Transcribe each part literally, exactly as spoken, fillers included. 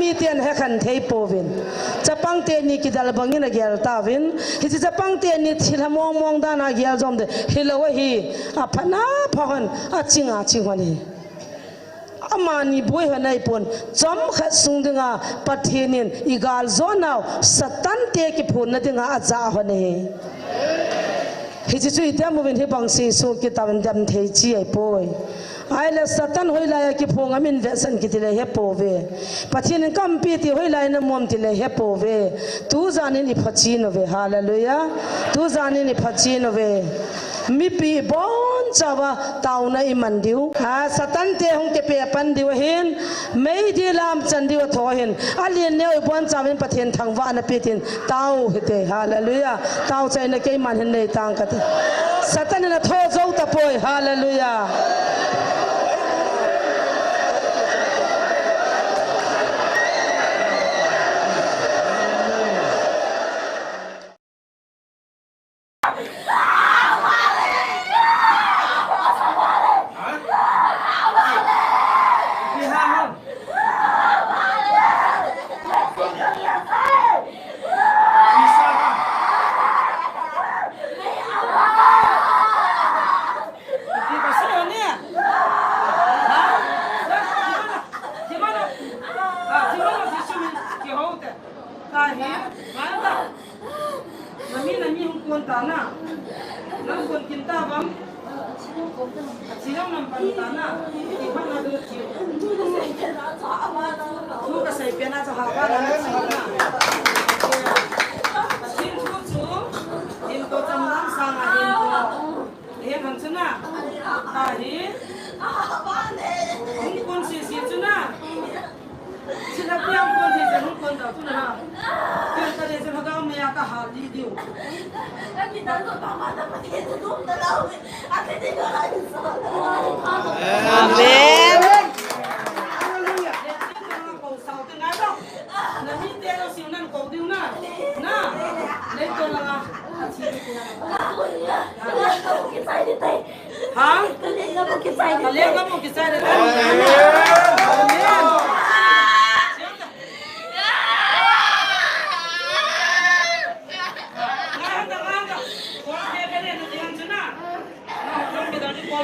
Miten hekhen thei pouvin. Chapang teni kidel bangin agel tauvin. Hiche chapang teni thilha mong mong dan agel jom de. Hilou ahi. Aphat na phahan. Aching aching hon ahi. Amani boi hon ahipon. Chomkhat sung dinga Pathen in igal jo nau. Satan te kiphonna dinga ajah hon ahi. Hiche chu item uvin hibang seisou kit tauvin dem thei chi ahipoi. Ahile Satan hoilai a kiphong ham in vetsah in kiti le hepouve. Pathen in kaumpi ti hoilai a namu ham ti le hepouve. Tujan in iphachen uve. Hallelujah. Tujan in iphachen uve. Mipi ibonchauva taona iman diu. A, Satan te hung kipeh pan diu ahin. Meidil a umchan diu atho ahin. Alen neo ibonchauvin Pathen thangvahna pe tin. Tao hite, hallelujah. Tao chaina keiman hin nei tang kati. Satan in atho jou tapoi, hallelujah. Nami, nami hung kon ta na. Nang kon kin ta bang. Athi jong nam pan ta na. Ti pan na do chi. Thu kasei pen a cha ha pa na na chi na. Pathen thu chu. Hin to chang lam sang a hin to. Hin han chu na. Ta hi. Hung kon si si chu na. Sila piang kon thei jan hung kon dau tu na ha. Piang ka dei jan ha dau mei a ka hal di diu. Amen. Hallelujah. Ko sau te ngai dau. Na mi te lo siu nan ko diu na. Na. Lei to la nga. Ha? Ka leng ka mu kichai le. Ka leng ka mu kichai le. Amen.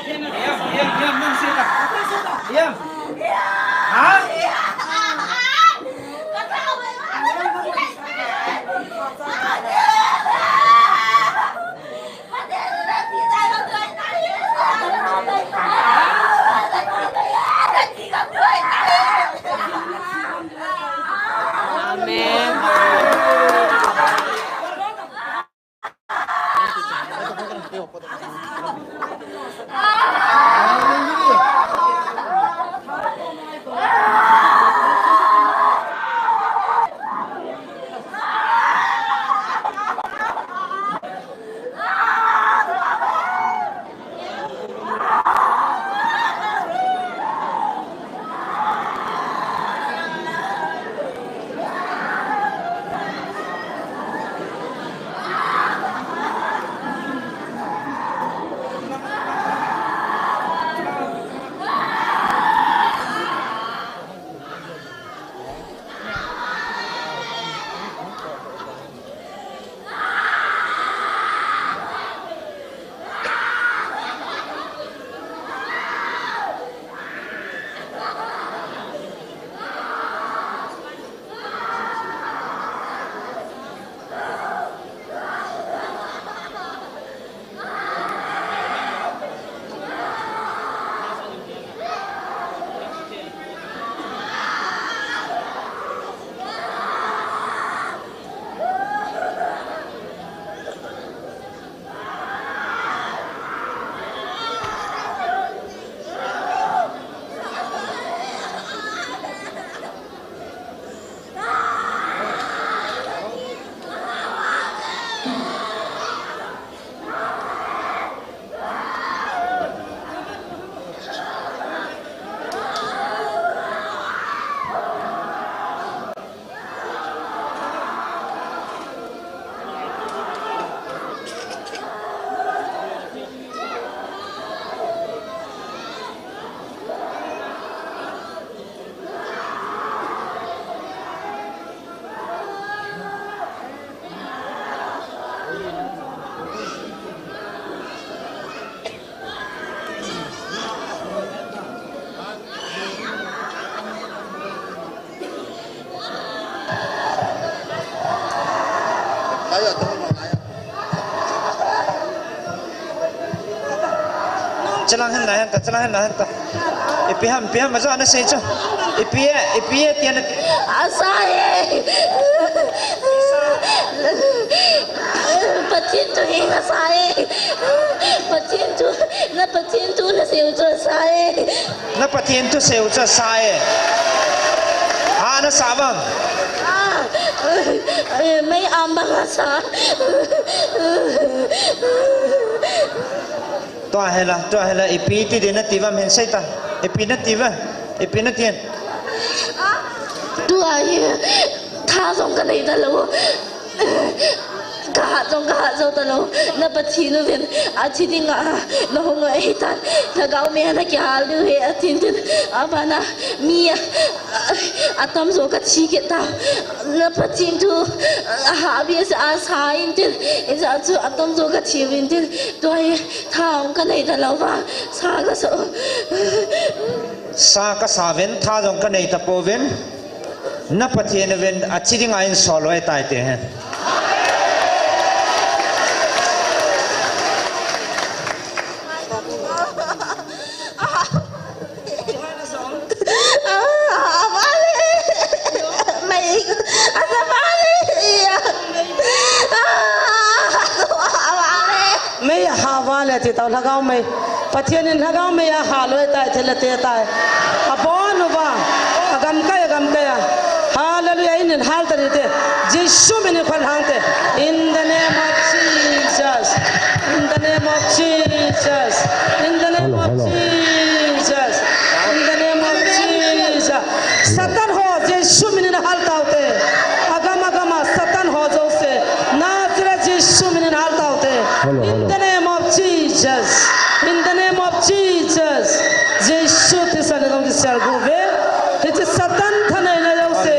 Yam, yam, yam, nang sita. Yam. Ha? Chelang hen la hen ta, chelang hen la hen ta. Ipi ham, ipi ham, ajo ana sei chu. Ipi e, ipi e, tia na. Asa e. Pathen thu hi asa e. Pathen thu, na Pathen thu na sei u chu asa e. Na Pathen thusei u chu asa e. Ha na sa vang. Ah, eh, mei am bang asa. Tua hela, tua hela, ipi ti di na ti vam hin sei ta. Ipi na ti va, ipi na ti. Tua hi, tha jong ka nei ta lou. Ka hat jong ka hat jou ta lou. Na Pathen uvin, athi dinga, na hung u ahi tan. Lhagao mei a na kihal diu ahi, atin tin. Abana, mi, a, atam jo ka thi kit ta. Na Pathen thu, a, ha bi sa, asa in tin. Ijat chu atam jo ka thi uvin tin. Tua hi, tha jong ka nei ta lou va. Sa ka sa. Sa ka sa uvin, tha jong ka nei ta pouvin. Na Pathen uvin athi dinga in sol u ahitai ti hen. Mei a ha vale ti tao lhagao mei. Pathen in lhagao mei a hal u ahitai, thil a te tai. Abon uva, agam kai, agam kai a. Hallelujah, in in hal ta di te. Jesu min in khol hang te. In the name of Jesus. In the name of Jesus. In the name of Jesus. In the name of Jesus. Satan ho, Jesu min in hal tau te. Agam, agam a Satan ho jouse. Nazareth Jesu min in hal tau te. In the name of Jesus. In the name of Jesus. Jesu thisan in jong kisel gu ve. Hiche Satan thaneina jouse.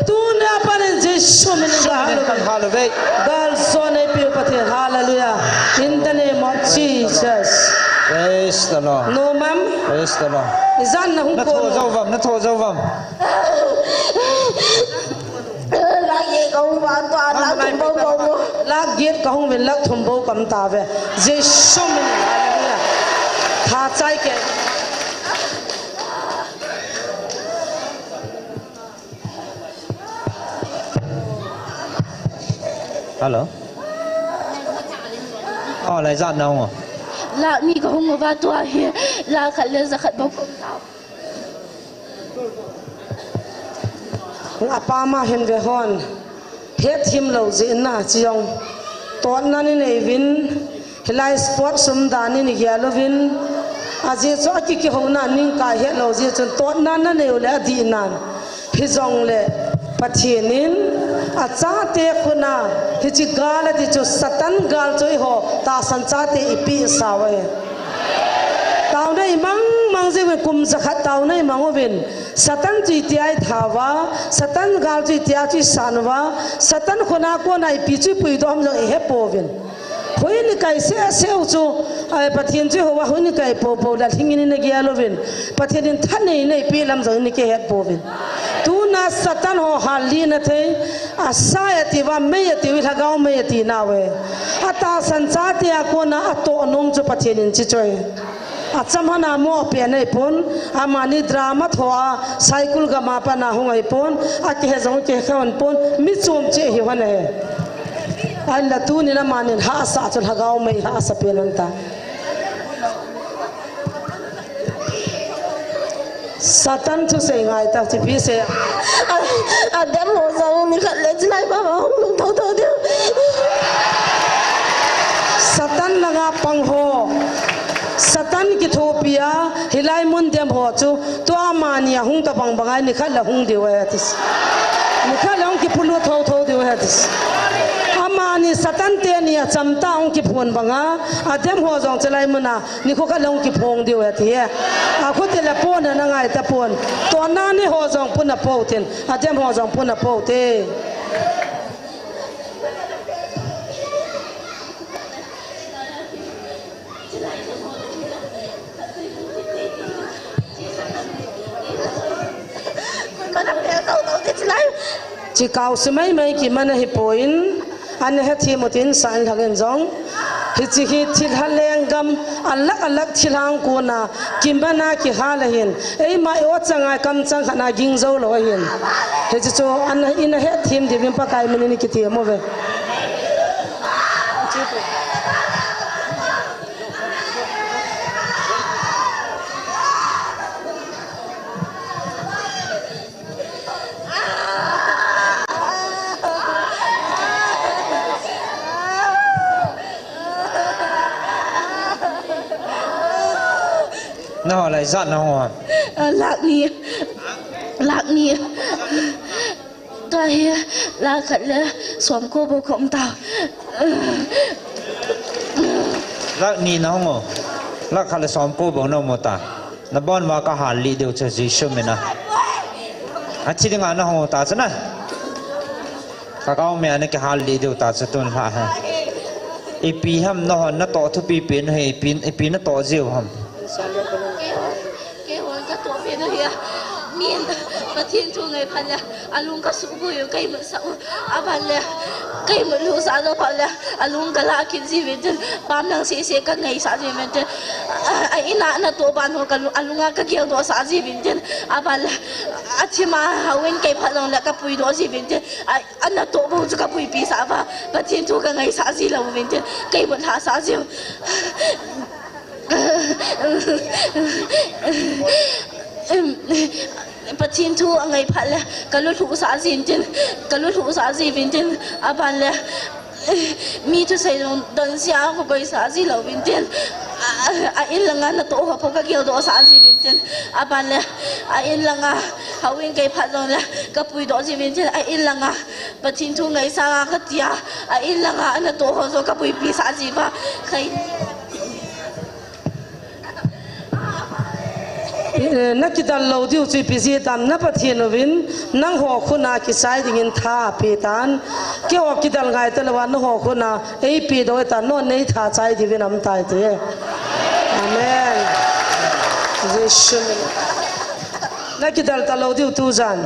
Tunia pat in Jesu min in ka hal uve. Gal jo nei piu Pathen. Hallelujah. In the name of Jesus. Praise the Lord. No, ma'am. Praise the Lord. Ijat na hung ko. Na tho jou vam, na tho jou vam. Lak get ka hung uva tua, lak thum bou ka hung. Lak get ka hung uvin, lak thum bou ka um tauve. Jesu min, hallelujah. Tha chai ke. Hello. Oh, lai ijat na hung. Lak ni ka hung uva tua hi, lak khat le ja khat bou ka um tau. Apa ma hin ve hon, het him lou jeh in na chi jong. Totna ni nei uvin, hilai sport sum dan ni ni gel uvin, ajeh chu aki kihouna ning kai het lou jeh chun totna na nei u le adih nan. Hijongle Pathen in achate khut a hiche gal ati chu Satan gal chu eiho tahsan chate ipeh sau ahi. Taona imang mang jeh uvin kum jakhat taona imang uvin. Satan chu itia itha uva, Satan gal chu itia chu isan uva, Satan khut a kona ipi chu ipuidoh ham jong ihe pouvin. Hoi ni kai seh seh u chu, ai, Pathen chu ihou a hoi ni kai pou pou le lhing in ina gel uvin. Pathen in thanei nei pi lam jong ina kihet pouvin. Tuna Satan ho hal lina thei, asa ati uva, mei ati u, lhagao mei ati nau e. Atahsan chate a kona atoh nom chu Pathen in chi chu ahi. Acham hana mo pen ahi pon, amani drama tho a, Saikul gam a pat na hung ahi pon, akihe jong kihe kha hon pon, mi chom cheh hi hon ahi. Ahinla tunin amanin hahsa chu lhagao mei hahsa pen ahi ta. Satan thusei ngai ta, chipi se. A, adem ho jong nikhat le chilai ma ma hung lhung tho tho diu. Satan langa pang ho. Satan kithopi a, hilai mun dem ho chu, tua amani ahung tabang bang a, nikhat le hung diu ahi ati. Nikhat le hung kiphun u tho tho diu ahi ati. Amani Satan teni acham ta hung kiphun bang a, adem ho jong chilai mun a, nikho khat le hung kiphong diu ahi ati e. Akhu tile pon ana ngai tapon. Tona ni ho jong pun apou tin, adem ho jong pun apou te. Chi kau si mai mai kiman ahi pon, Ana hethem u tin, Sainlhang in jong, hiche hi thilha lenggam, alak alak thilha hung kona, kimana kihal ahin, eima i-o changa kamchang khat na ging jou lou ahin. Hiche chu ana, ina hethem diuvin Pakai minin i kithem uve. Naho lai ijat nahung ham? Ah, lakh ni. Lakh ni. Tua hi lakh khat le somko bou kaum tau. Lakh ni nahung u. Lakh khat le somko bou naum u ta. Nabon uva kahal lih diu chu Jesu mina. Athi dinga nahung u ta chu na. Lhagao meiya nakihal lih diu ta chu tun lha hi. Ipi ham nahon natoh thupi pen u hi, ipi, ipi natoh jiu ham? Keihon katoh pen u hi a, min Pathen thu ngai phat le alung kasuh boi u, kaimut sah u, aban le kaimut lhuh sah lou phat le alung kalah kit jiuvin tin, pamlang seh seh kangaisah jiuvin tin, a, a in a natoh ban ho ka lu-, alunga kageldoh sah jiuvin tin, aban le athima houin kei phat jongle kapuidoh jiuvin tin, a, anatoh bou chu kapuipi sah uva, Pathen thu kangaisah ji louvin tin, kaimut lhah sah jiu. Pathen thu angai phat le, kalu lhuh sah jin tin, kalu lhuh sah jiuvin tin, aban le, mi thusei jong donse a kakoi sah ji louvin tin, a, a in langa natoh ho bou kageldoh sah jiuvin tin, aban le, a in langa houin kei phat jongle, kapuidoh jiuvin tin, a in langa Pathen thu ngaisang a katia, a in langa natoh ho jong kapuipi sah jiuva, khai. Eh, nakidal lou diu chu ipi jeh ham, na Pathen uvin nangho khut a kichai dingin tha ape tan. Keiho kidal ngai talouva, nangho khut a eipe doh tan, nangho nei tha chai diuvin aum tai ti. Amen. Jesu min. Nakidal talou diu tujan.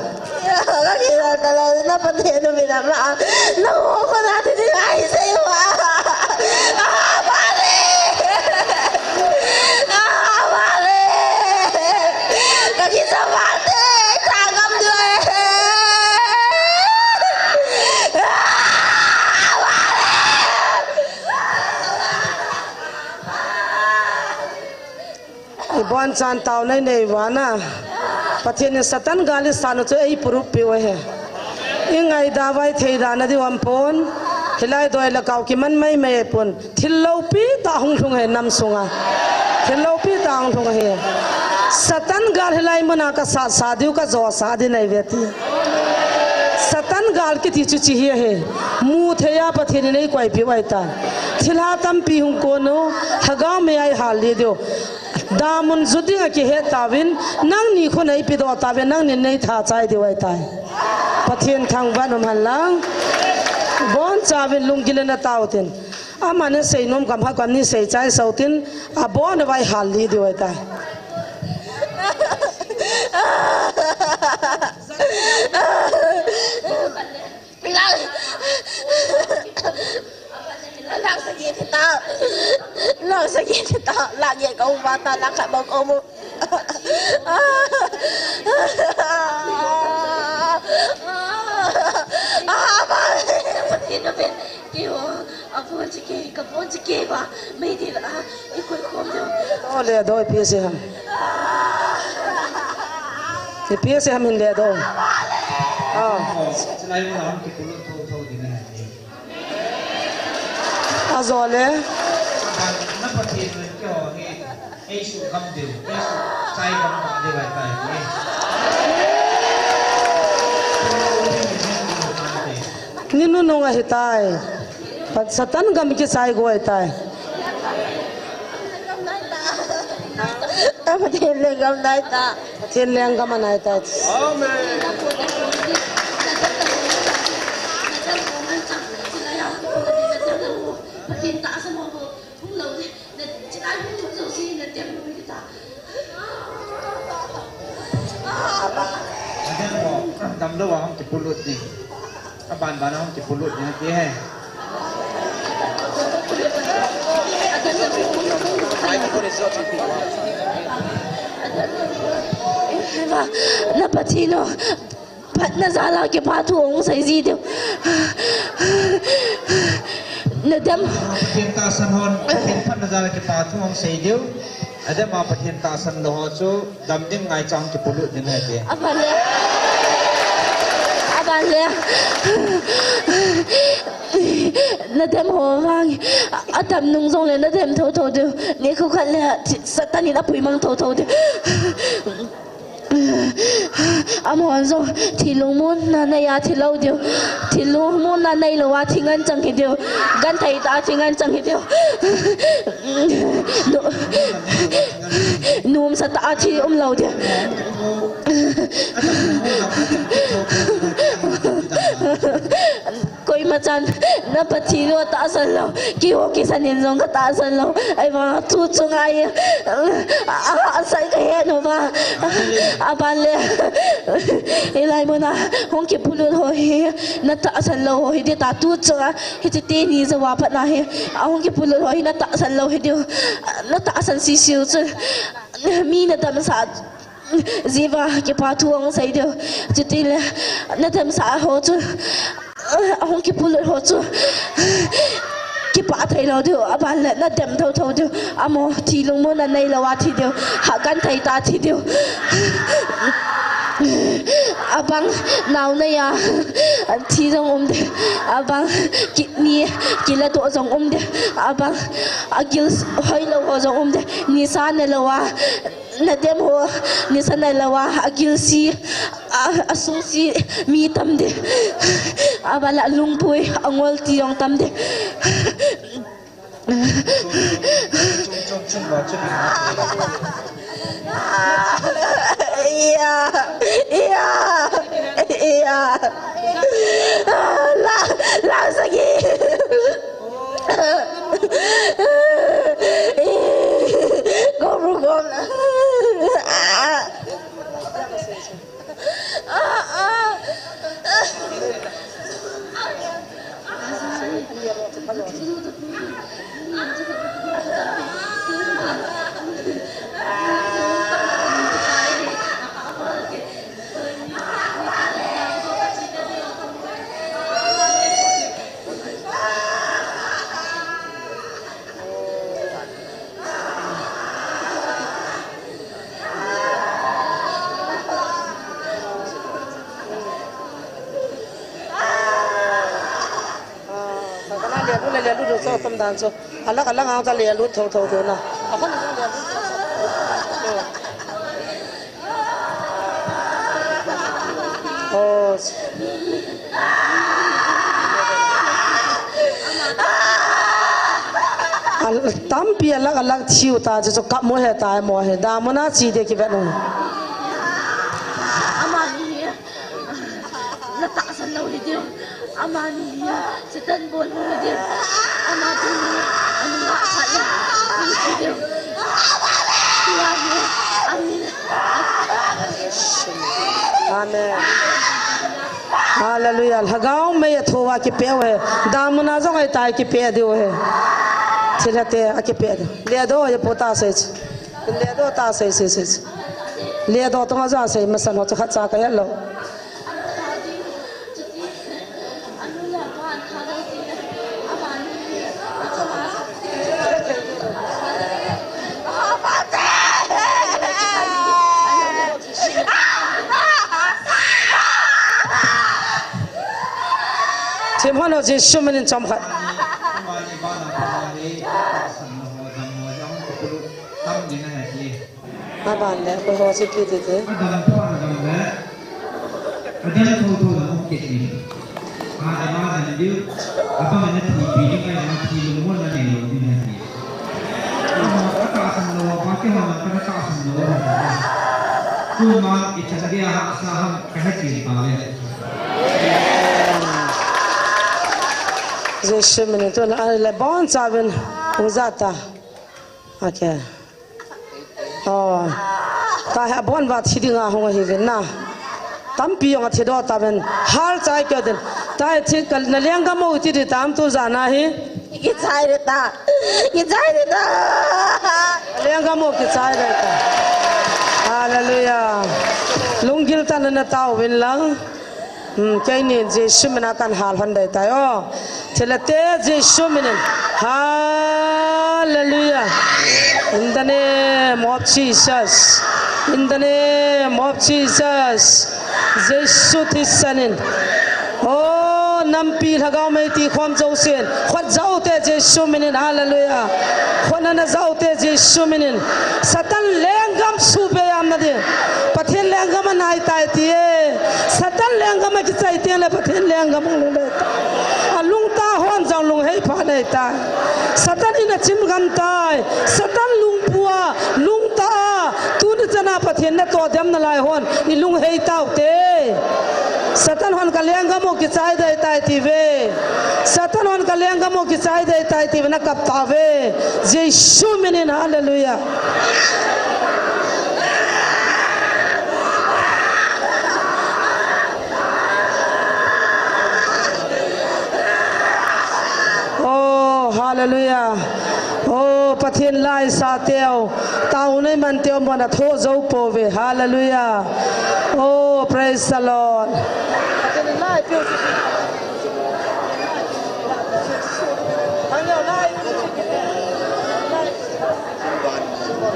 Nakidal talou, na Pathen uvin ama. Nangho khut a thi ding ahi sei uva. Ah, vale. Ah, vale. Kakisa vale. Thagam diu e. Ah, vale. Ibonchan taona inei uva na, Pathen in Satan gal isat u chu eipuirup piu ahi. Ingaidam uva ithei dan nadiu aumpon. Hilai doi le kau kiman maimai pon. Thil loupi tah hung lhung ahi nam sunga. Thil loupi tah hung lhung ahi. Satan gal hilai muna kasat sah diu, kajo sah ding ahi ve ti. Satan gal kiti chu hiche hi ahi. Muthei a Pathen in eikoipiu ahitai. Thilha tampi hung kon u, lhagao meiya ihal lih diu. Damun jut dinga kihet tauvin, nangni khut a eipedoh tauvin, nangnin nei tha chai diu ahitai. Pathen thangvah in um hen lang. Bonchauvin lunggil in atao tin. Aman asei nom gam khat gam ni sei chai sah u tin, abon uva ihal lih diu ahitai. Lakh, lakh sagi thita. Lakh sagi thita. Lakh get kaum uva ta, lakh khat bou kaum u. Ah, ba. Pathen uvin. Keiho, abon chikei, kabon chikei uva. Meidil a, ikoi khom diu. Ole doi pi se ham. Ipi asei ham hin le dong. Ah. Chulai mun a hung kipulut thotho ding ahi. Ajole. Na Pathen in keiho hi eisuh gam diu, eisuh chai gam diu ahitai. Ni nunung ahitai. Pat Satan gam kichai go ahitai. Pathen lenggam nai ta. Pathen lenggam anai ta. Amen. Damlou a hung kipulut ding. Aban ban a hung kipulut ding ati e. Eva, na Pathen u, phatna jal a kipa thu hung sei ji diu. Na dem. Pathen tahsan hon, Pathen phatna jal a kipa thu hung sei diu. Adem a Pathen tahsan lou ho chu dam ding ngai chang kipolut ding ahi ti. Aban le. Aban le. Na dem ho vang. Adam nung jong le na dem thotho diu. Nikho khat le Satan in apui mang thotho diu. Amahon jong thilung mun na nei a thi lou diu. Thilung mun na nei lou a thi ngen chang hi diu. Genthei tah a thi ngen chang hi diu. Nu-, nuamsa tah a thi um lou diu. Koima chan, na Pathen u tahsan lou, keiho kisan in jong ka tahsan lou. Ahivang tu chunga hi, a, a, asei ka he nau va. Aban le, hilai mun a, hung kipolut ho hi, na tahsan lou ho hi, dita tu chunga, hiche teni jou a pat na hi, a hung kipolut ho hi, na tahsan lou hi diu, na tahsan sisiu chu, mi na damsah, Jiva, kipa thu hung sei diu. Chutile, na demsah ho chu. Ahung kipolut ho chu. Kipa thei lou diu. Aban le, na dem thotho diu. Amaho, thilung mun na nei lou a thi diu. Ha genthei tah a thi diu. Abang, nao nei a. Thi jong um diu. Abang, kidney, kila doh jong um diu. Abang, agil hoi lou ho jong um diu. Nisa ne lou a. Na dem ho, nisa ne lou a, agil si, a, asung si, mi tam diu. Aban le alungpui, angol ti jong tam diu. Iya, iya, iya. La, la sagi. Gom, gom. Kana le lu le le lu du so tom dan so. Alak alak ang ta le lu tho tho do na. Akhon le lu tho tho. Oh. Al-, tampi alak alak thiu ta chu, chu kap mo he ta mo he. Damuna chi de kivet nung. Amani hi. Na tahsan lou hi diu. Amani hi. Satan bol lou hi diu. Ama tu hi. Amina khat le. Hi diu. Tua hi. Amin. Amen. Hallelujah. Lhagao mei a thou a kipeh u ahi. Damuna jong ahitai kipeh diu ahi. Thilha te a kipeh diu. Ledo ahi po ta sei. Ledo ta sei sei sei. Ledo tonga jong sei masan ho chu khat cha ka het lou. Thim hon o Jesu minin chomkhat. Aban le, koi ho chu kiti te. Adam tho, Adam le. Adam tho tho la hung kit ni. Adam, Adam diu. Abang na thi pi ni kai na thi lu mo na ne lo ni na thi. Ata san lo ba ke ho na ka ta san lo. Kuma i chan dia ha sa ha ka ha chi pa le. Jesu minin tun a le bon chavin u jata. Okay. Oh. Tahi abon va thi dinga hung ahi vin na. Tampi jong athi doh taven. Hal chai keu den. Tahi thi kal na lenggam u ti di tam tu jana hi. Kichai ding ta. Kichai ding ta. Lenggam u kichai ding ta. Hallelujah. Lunggil tah in nana tao uvin lang. Hmm, keini Jesu mina kan hal hon ding tai o. Thilha te Jesu minin. Hallelujah. In the name of Jesus. In the name of Jesus. Jesu thisan in. O, nampi lhagao mei ti khom jousen. Khut jaote Jesu minin. Hallelujah. Khut nana jaote Jesu minin. Satan lenggam supe jam na ding. Pathen lenggam anai tai ti e. Satan lenggam akichai teng le Pathen lenggam hung lhung ding tai. Alungtah hon jong lunghei pha nei tai. Satan in achim gam tai. Satan lungpua, lungtah a, tuni chana Pathen natoh dem nalai hon, ilunghei taute. Satan hon ka lenggam u kichai ding tai ti ve. Satan hon ka lenggam u kichai ding tai ti ve, nakap tauve. Jesu minin, hallelujah. Oh, hallelujah. Oh, Pathen la isah teu. Taona iman teu mona tho jou pouve. Hallelujah. Oh, praise the Lord.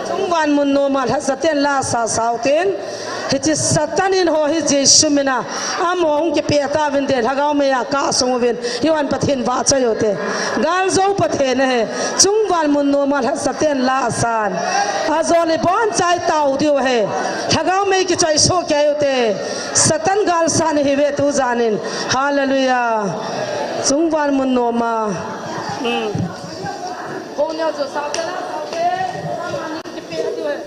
Chungvan mun noma lhachaten la sa sauten. Hiche Satan in ho hi Jesu mina. Amaho hung kipeh tauvin te lhagao mei a kasung uvin. Hiuva Pathen vahchoi ute. Galjou Pathen ahi. Chungvan mun noma lhachaten la asan. Ajol le ibon chai tao diu ahi. Lhagao mei kichoi soh kei ute. Satan galsat ahiuve tujan in. Hallelujah. Chungvan mun noma. Hmm. Ho neo jo saute la saute. Amaho hung kipeh diu ahi.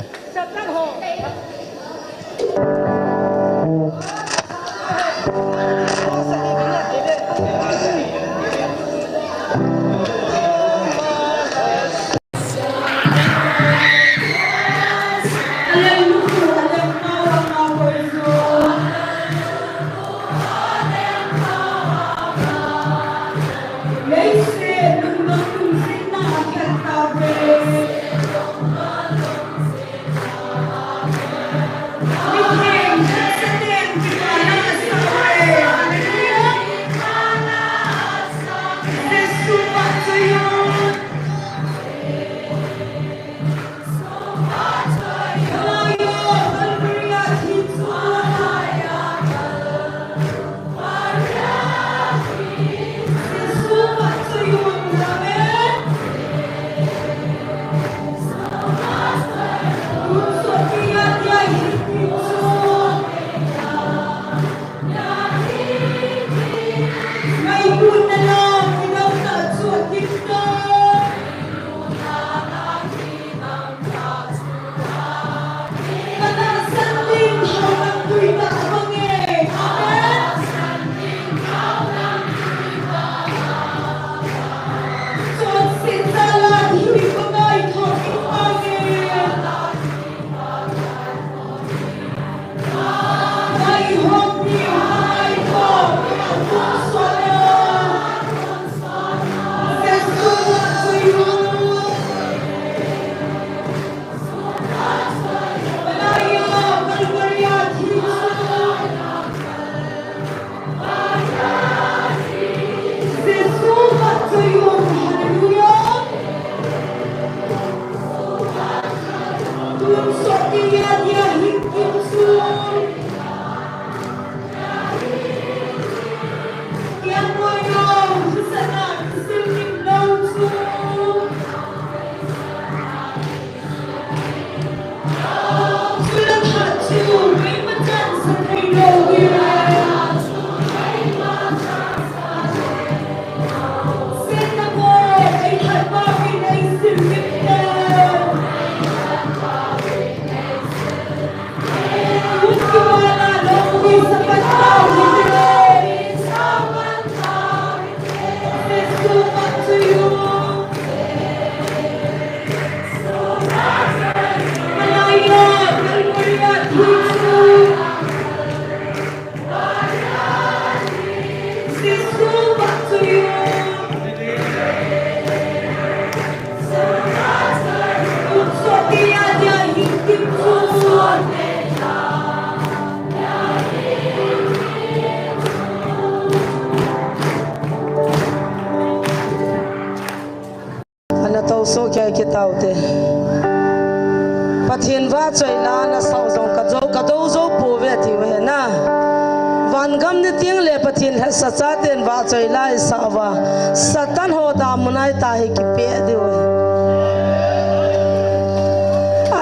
Pathen lhasa chaten vahchoi la isah uva, Satan ho damun a ita hi kipeh diu ahi.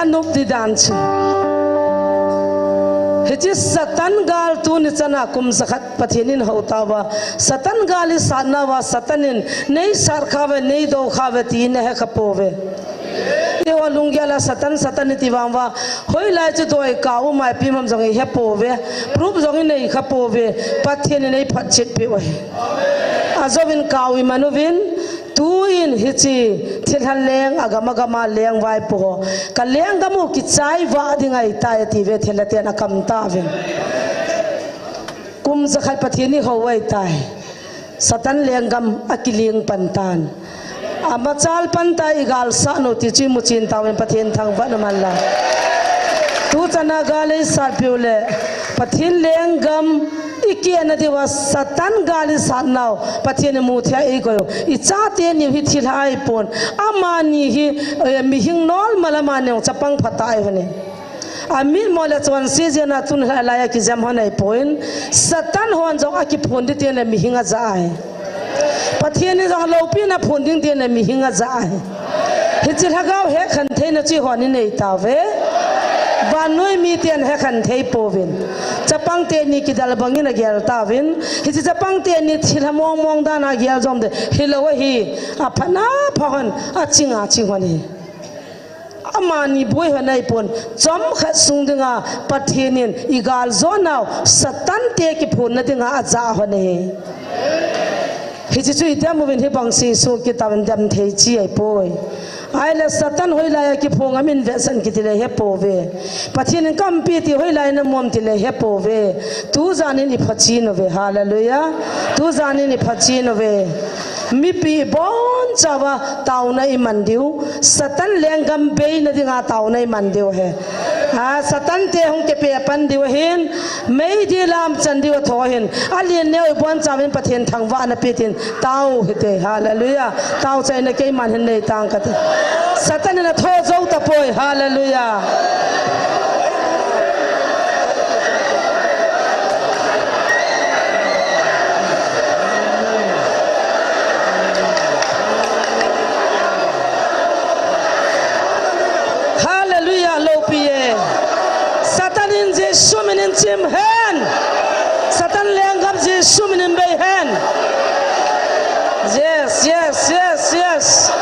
Anop di dan chu. Hiche Satan gal tuni chana kum jakhat Pathen in hou tauva, Satan gal isatnauva, Satan in nei sat khauve, nei do khauve tin ahe kha pouve. Eiho lunggel a Satan, Satan iti vang uva, hoilai chu doi kah um a ipi um ham jong ihe pouve, proof jong inei kha pouve, Pathen in eiphatchet peh u ahi. Ajouvin kah u iman uvin, tuin hiche thilha leng agam agam a leng vaipo ho, ka lenggam u kichai vah ding ahitai atiuve, thilha ten akam tauvin. Kum jakhat Pathen in ihou u ahitai. Satan lenggam akiling pan tan. Amachal pan ta, igalsah u ti chu imu chen tauvin Pathen thangvah u hen lang. Tuchana gal eisat peh u le, Pathen lenggam ikehna diuva Satan gal isatnau Pathen in imu thei a eikoi u. Ichate niu hi thilha ahipon. Amani hi, eh, mihing normal, amani jong chapang phatah ahi uve. Amit mo le chonse jeh a tun hilai a kijem ho ahipon, Satan hon jong akiphon ding teng le mihing ajah ahi. Pathen in jong loupina phon ding teng le mihing ajah ahi. Hiche lhagao hekhen theina chu eihon inei tauve. Vannoi miten hekhen thei pouvin. Chapang teni kidel bangin agel tauvin. Hiche chapang teni thilha mong mong dan a gel jom ding hilou ahi. Aphatna pha hon, aching a ching hon ahi. Amani boi hon ahipon, chomkhat sung dinga Pathen in igal jonau Satan te kiphonna dinga ajah hon ahi. Hiche chu idem uvin, hibang sese kitauvin dem thei chi ahipoi. Ahile Satan hoilai a kiphong ham in vetsah in kiti le ihe pouve. Pathen in kaumpi ti hoilai a namu ham ti le ihe pouve. Tujan in iphachen uve. Hallelujah. Tujan in iphachen uve. Mipi ibonchauva taona iman diu, Satan lenggam beina dinga taona iman diu ahi. A, Satan te hung kipeh pan diu ahin, meidil a umchan diu atho ahin, alen neo ibonchauvin Pathen thangvahna pe tin tao hite. Hallelujah. Tao chaina keiman hin nei tang kate. Satan in atho jou tapoi. Hallelujah. Hallelujah, loupi e. Satan in Jesu minin chim hen. Satan lenggam Jesu minin bei hen. Yes, yes, yes, yes.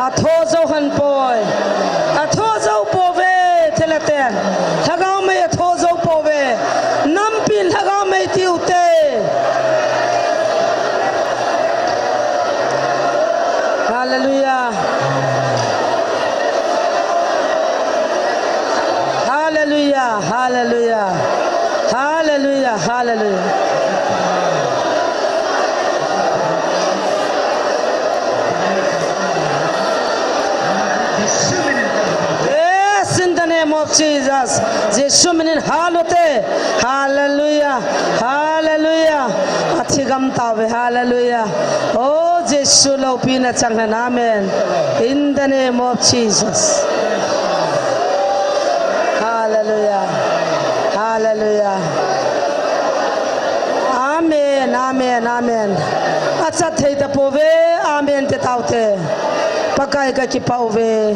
Atho jou hon poi. Atho jou pouve, thilha ten. Lhagao mei atho jou pouve. Nampin lhagao mei tiu te. Hallelujah. Hallelujah. Hallelujah. Hallelujah. Hallelujah. Yes, in the name of Jesus. Jesu minin hal u te. Hallelujah. Hallelujah. Athigam tauve. Hallelujah. Oh, Jesu loupina chang hen. Amen. In the name of Jesus. Hallelujah. Hallelujah. Amen, amen, amen. Achat thei tapouve, amen ti taute. Pakai kakipah uve.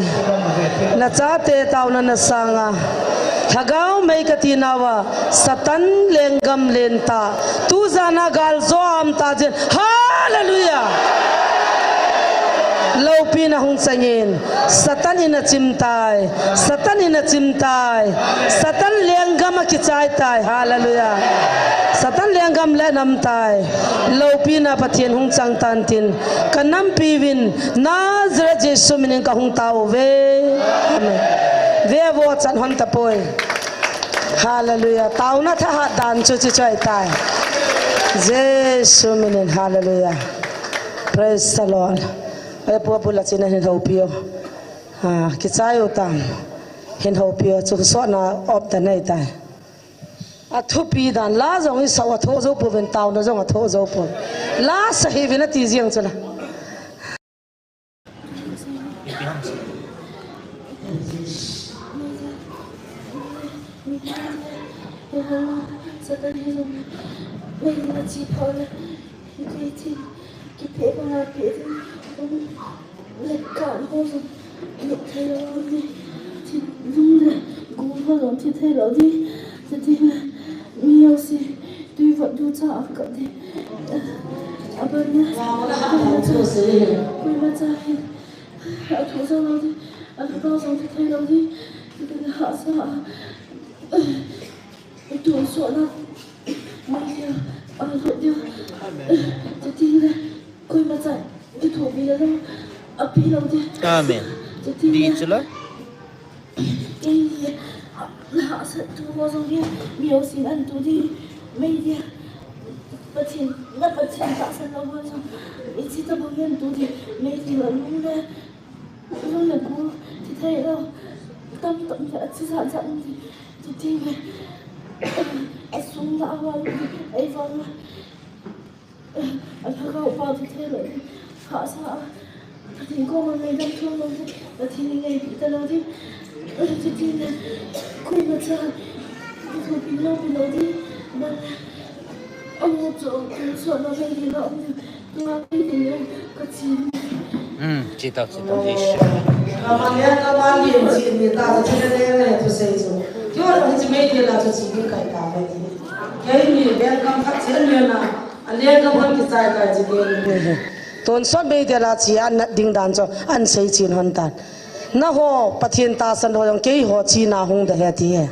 Nachate taona nasanga. Lhagao mei kati nauva, Satan lenggam lentah. Tujana gal jo a um ta jin. Hallelujah. Loupina hung changin. Satan in achim tai. Satan in achim tai. Satan lenggam akichai tai. Hallelujah. Satan lenggam le anam tai. Loupina Pathen hung chang tan tin. Kanampiuvin Nazareth Jesu minin kahung tao uve. Amen. Ve vo, chan hon tapoi. Hallelujah. Taona thahat dan chu chi choi tai. Jesu minin. Hallelujah. Praise the Lord. He pu pu la china hin houpi o. Ha, kichai u tam. Hin houpi o, chu sotna op ta nei tai. A thupi dan la jong i sau a tho jo pu ven tau na jong a tho jo pu. La sa hi vin a ti jiang chu la. Lekah ho jong lut thei lou ding, thi, lung le gul ho jong thi thei lou ding, chutile mi jouse tui vot ducha a kap ding. Aban na, koima cha, koima cha hin athu jong lou ding, alhagao jong thi thei lou ding, chutile hahsa a, tonsot na, mai a, alut ding, chutile koima cha kithopi le jong apeh lou ding. Amen. Chutile, di chu la. Kei hi, na hahsat thu ho jong hi, mi jousen an tu di, mei dia. Pathen, na Pathen tahsan lou ho jong, hiche tabang hi an tu di, mei dia lung le, lung le gul, thi thei lou. Tam tam le, achi jat jat um di, chutile, asung la a vang, ei vang. Alhagao pa thi thei lou, hahsa a, Pathen koma ngaidam thum lou ding, Pathen in ngaipi ta lou ding, chutile, koima cha, kithopi lou pi lou ding, ban, amu chu, tonsot na mei dia la um ding, tunga mei dia ka chi. Hmm, chi ta, chi ta, Jesu. Kama le, kama le, chi ni ta, chi le le le, tu sei chu. Kio, chi mei dia la chu chi ni kai ta, mei dia. Kei ni, ben kam khat chi ni na. Tonsot mei dia la chi a nat ding dan chu an sei chen hon tan. Nangho Pathen tahsan ho jong keiho china hung de ahi ti e.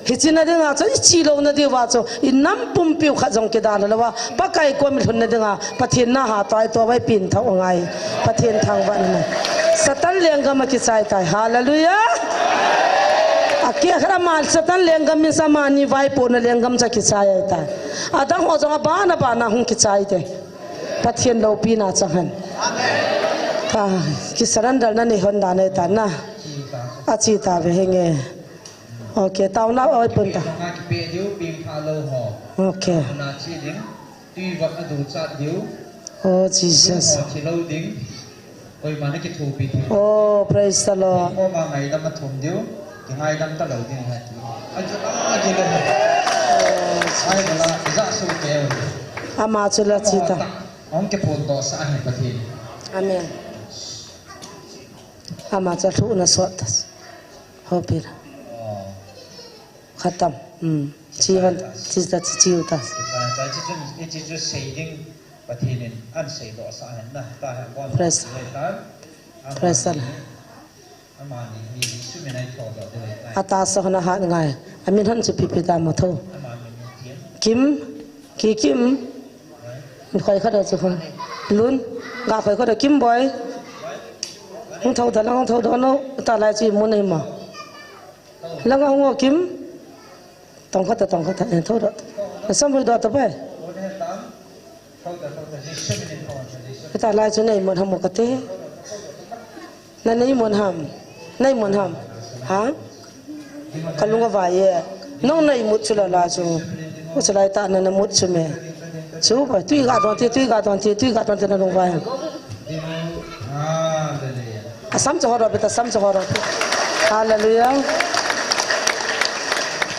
Hiche na dinga chu i chi louna diuva chu i nam pumpiu khat jong kidalha louva Pakai kom i lhunna dinga Pathen na hatah a i tou vai pin thou angai. Pathen thangvah in. Satan lenggam a kichai tai. Hallelujah. Akeh khat ama Satan lenggam min sa ama ni vaipohna lenggam cha kichai ahitai. Adang ho jong abana bana hung kichai te. Pathen loupina chang hen. Ka kisurrender na nei hon dan ahitan na. Achi tave henge. Okay, taona oi pun ta. Okay. Oh, Jesus. Koima na kithopi thei. Oh, praise the Lord. Koima ngaidam a thum diu, kingaidam ta lou ding ahi ti. Achu, achu le. Ai bala, ja su ke. Ama chu la chi ta. Hung kiphondoh sah ahi Pathen. Amen. Ama chu lhuhna sot ta. Hopi la. Oh. Khatam. Hmm. Chi hon, chi ta, chi, chi u ta. Chi chu, chi chu sei ding Pathen in an seidoh sah hen na. Ta hen bon. Praise. Praise the Lord. Atahsa hon ahat ngai. Amin hon chu pipi ta mo tho. Kim, Ki Kim. Khoi khat a chu khoi. Lun, ga khoi khat a Kim boi. Hung tho ta lang, hung tho doh no. Ta lai chu imu nei mo. Langa hung o Kim. Tong khat a, tong khat a, eh, tho doh. Asam hoi doh ta pai. Hita lai chu nei mun ham mo kate. Na nei mun ham. Nei mun ham. Ha? Ka lung avai e. Nang nei mut chu la la chu. Uchalai ta na na mut chu me. Chu bai, tui ga don te, tui ga don te, tui ga don te na lung vai ham. Asam chu horo beta, sam chu horo. Hallelujah.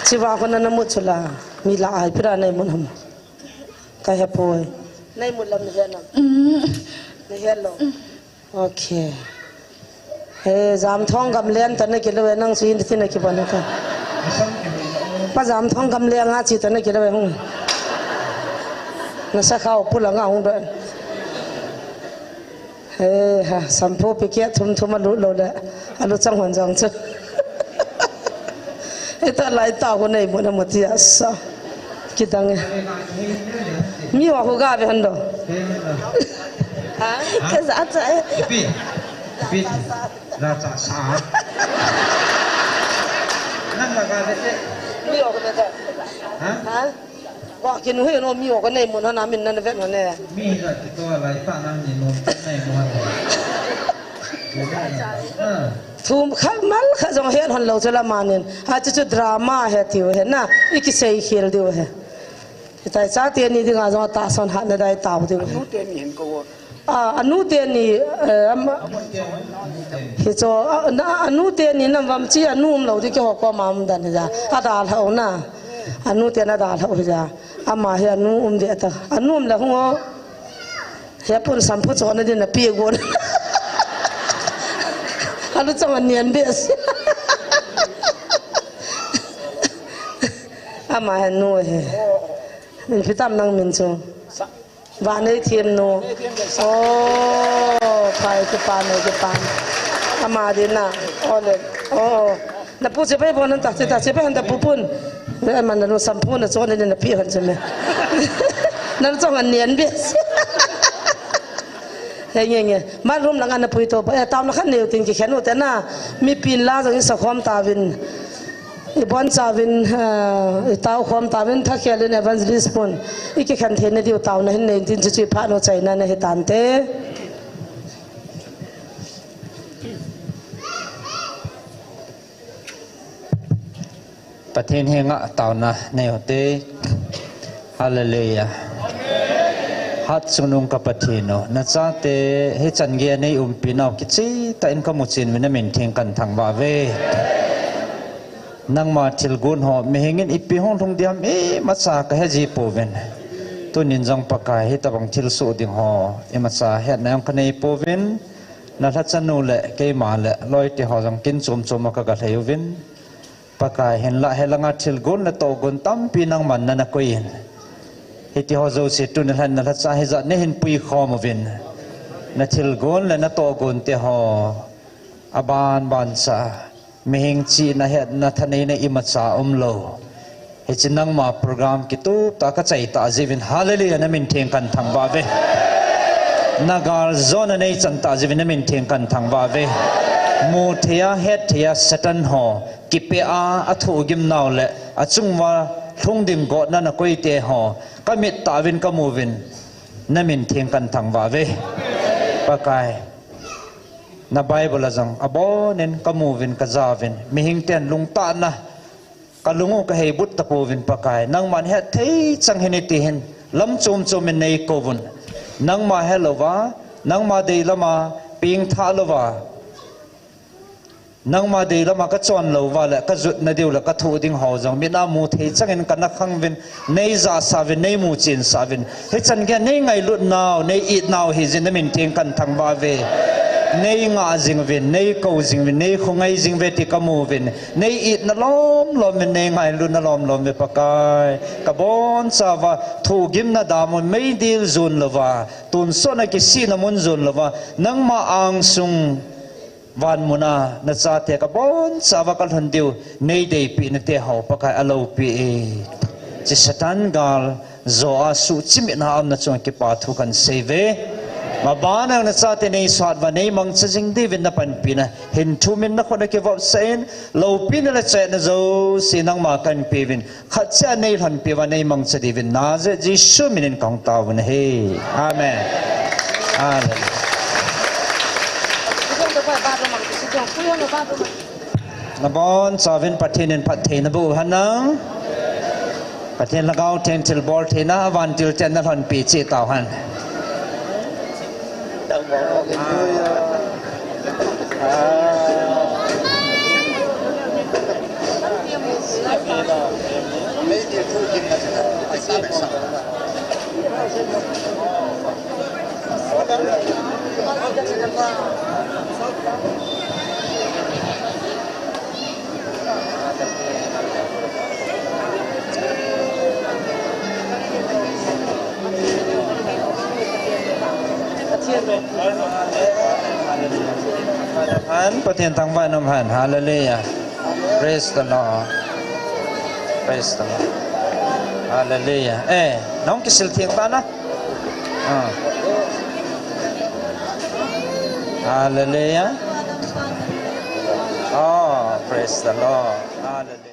Chiva ko na na mut chu la. Mi la ai pira nei mun ham. Ka he poi. Nei mut lam ni he nam. Mm. Ni he lo. Okay. He, Jamthong gamlen ta na kilou e, nang chu in ti na kibon ta. Pa Jamthong gamlen nga chi ta na kilou e hung. Na sa khao pula nga hung do. He ha, sampho pi kia thum thum alut lou le. Alut chang hon jong chu. Hita lai ta ho nei mun ham ti asa. Kidang e. Mi ho ho ga ve han do. Ha? Ka ja cha e. Pi. Pi. Ja cha sa. Nang la ga ve te. Mi ho ko ve te. Ha? Ha? Wa kin hu no mi ho ko nei mun ham na min na ve no ne. Mi la ki to lai ta nang ni no nei mun. Thum khat mal khat jong het hon lou chu la manin. Achu chu drama ahi tiu ahi na. I kisei khel diu ahi. Hitia chate ni dinga jong tahsan hatna dai tao diu ahi. Anu teni hin ko. A, anu teni, eh, am, hichu, a, na, anu teni nam vang chu anu umlou ding keiho koma um dan ahi ja. Adalhah u na. Anu teni adalhah u ahi ja. Ama hi anu um ding ta. Anu um le hung o. Hepun shampoo chonna din napeh gon. Anu chong anen behseh. Ama hi anu ahi. Min ipi tam nang min chu. Vaneithemnu. Oh, pai kipa nei kipa. Ama din na. Oh, le. Oh. Napu che pai bon ta, che ta, che pai han ta pupun. Le man nanu shampoo nachonna din napeh han che me. Nanu chong anen behseh. He nge nge. Marum langa napui to. Eh, taona khat neiu tin kikhen u te na. Mipin la jong i sakhom tauvin. I bonchauvin, eh, i taokhom tauvin, thakhel in evangelist pun. I kikhen theina diu taona hin nei tin chuchu i phat u chaina nahi tante. Pathen henga taona nei u te. Hallelujah. Hatchungnung ka Pathen u. Nachate hichan geiya nei umpi nau kicheh tah in kamu chen uvin namin theng kahin thangvah uve. Nangma thilgon ho, mihing in ipi hung lhung ding ham imacha kahe ji pouvin. Tunin jong Pakai hitabang thilsoh ding ho, imacha hetna jong kanei pouvin. Nalhachanu le keima le loite ho jong kin chom chom a kaga lhai uvin. Pakai hinlah hilanga thilgon le tohgon tampi nangman nana koi in. Hiti ho jouse tuni lhan nalhacha hijat nahin puikhom uvin. Nathilgon le natohgon te ho. Aban ban cha. Mihing chihna hetna thaneina imacha umlou. Hiche nangma program kitup tah a kachai tah jeh uvin, hallelujah, namin theng kahin thangvah uve. Nagal jona neichan tah jeh uvin namin theng kahin thangvah uve. Mu thei a, het thei a, Satan ho kipeh a, athohgim nau le achunguva lhung ding gotna nakoi te ho kamit tah uvin kamu uvin, namin theng kahin thangvah uve. Pakai. Na Bible a jong abonin kamu uvin kaja uvin, mihing ten lungtahna kalung u kahei but tapouvin Pakai. Nangman hetthei chang hih in tihin lam chom chom in neikou uvin. Nangma helouva, nangma deilam a pengthah louva, nangma deilam a kachon louva le kajutna diu le kathoh ding ho jong mit a mu thei chang in kana khang uvin. Nei jahsah uvin, nei muchen sah uvin. Hichan geiya nei ngailut nau, nei it nau hijeh in namin theng kahin thangvah uve. Nei ngah jing uvin, nei kou jing uvin, nei khongai jing uve ti kamu uvin. Nei itna lom lom uvin, nei ngailutna lom lom uve Pakai. Kabonchauva, thohgimna dam u meidil jon louva, tonsot a kisihna mun jon louva, nangma angsung Van muna nachate kabonchauva kalhun diu, nei deipeh nate ho Pakai aloupi e. Hiche Satan gal jo a suhchimit na aumna chunga kipa thu kahin sei uve. Maban a nachate nei sat uva nei mangcha jing diuvin napanpina hin thumin nakhut a kivopsah in, loupina le chaina jouse nangma kahin peuvin. Khat cheh a nei lhonpi uva nei mangcha diuvin Nazareth Jesu min in kahung taovin ahi. Amen. Amen. Nabonchauvin Pathen in phatthei naboh u henlang. Pathen Lhagao Theng thilbol theina, avantil ten nalhonpi cheh tauhen. Pathen thangvah in umhen. Hallelujah. Praise the Lord. Praise the Lord. Hallelujah. Eh, nahung kisil theng tan a. Ah. Hallelujah. Oh, praise the Lord. Hallelujah.